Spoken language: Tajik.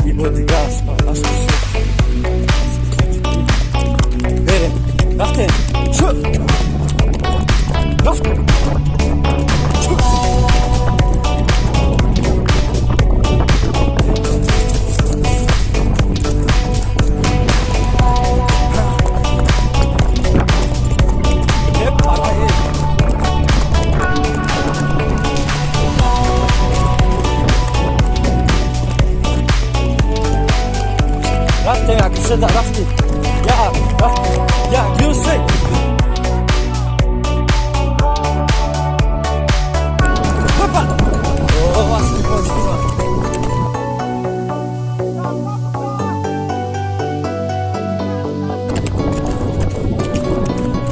Ибо дига аст, аспи сурх. Берем, рафтем. Чӯ, рафт, чӯ. Еп, ака, еп. Рафтем, як седа рафтем.